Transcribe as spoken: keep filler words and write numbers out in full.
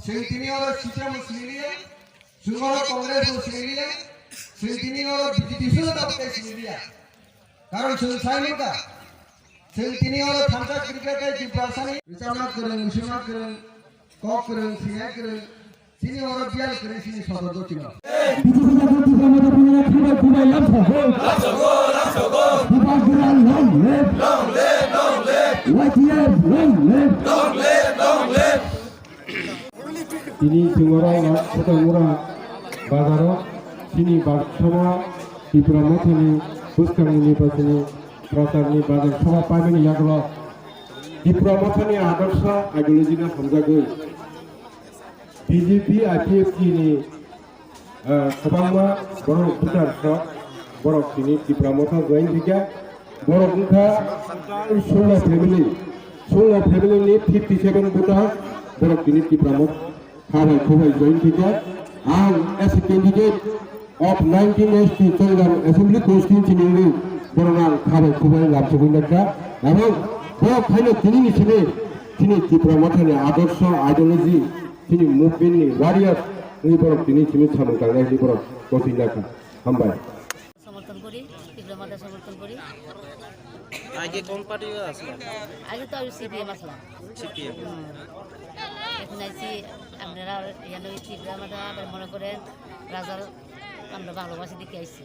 Chwng tini oro C P M bo sini liya, chwng oro Congress bo sini liya, chwng tini oro B J P sono tabuk tei sini liya. Karon chwng sai mankha, chwng tini oro thansa kwrwikha tei Tiprasani. Rwchapna kwrwng, mwisingma kwrwng, kok kwrwng, sinai kwrwng, chini oro biyal kwrwng chini sodor jotino. Bubagra long live! Long live, long live! Y T F long live! Tini chwng oro Khotamura bazaro chini Baksoma Tipra Mothani bwskangni nirbachi pracharni bazar sobha paimani yagulo Tipra Mothani adorsha ideology no hamjagwi B J P I P F T ni, ah, kwbangma borok voter rok, borok tini Tipra Motha join thwikha, borok wngkha solo family, solo family ni fifty seven voter, borok tini Tipra Motha kha bai khuk bai join thwikha. Ang as a candidate of nineteen S T Chaligram Assembly Constituency ni wngwi borok ang kha bai khuk bai lamsogwi naikha. Abo borok khaino tini ni simi chini Tipra Mothani adorsho, ideology, chini movement ni warrior wngwi borok tini simi samung tangnai hinwi borok gotwi naikha. Hambai. সমর্থন করি, তীব্র মতে সমর্থন করি। আগে কোন পার্টি আসলো? আগে তো আমি সিপিএম আসলাম। সিপিএম। হুম। এখন আইছি আপনারা ইয়ানো তীব্র মতে আবার মনে করেন রাজার আমরা ভালোবাসি দেখে আইছি।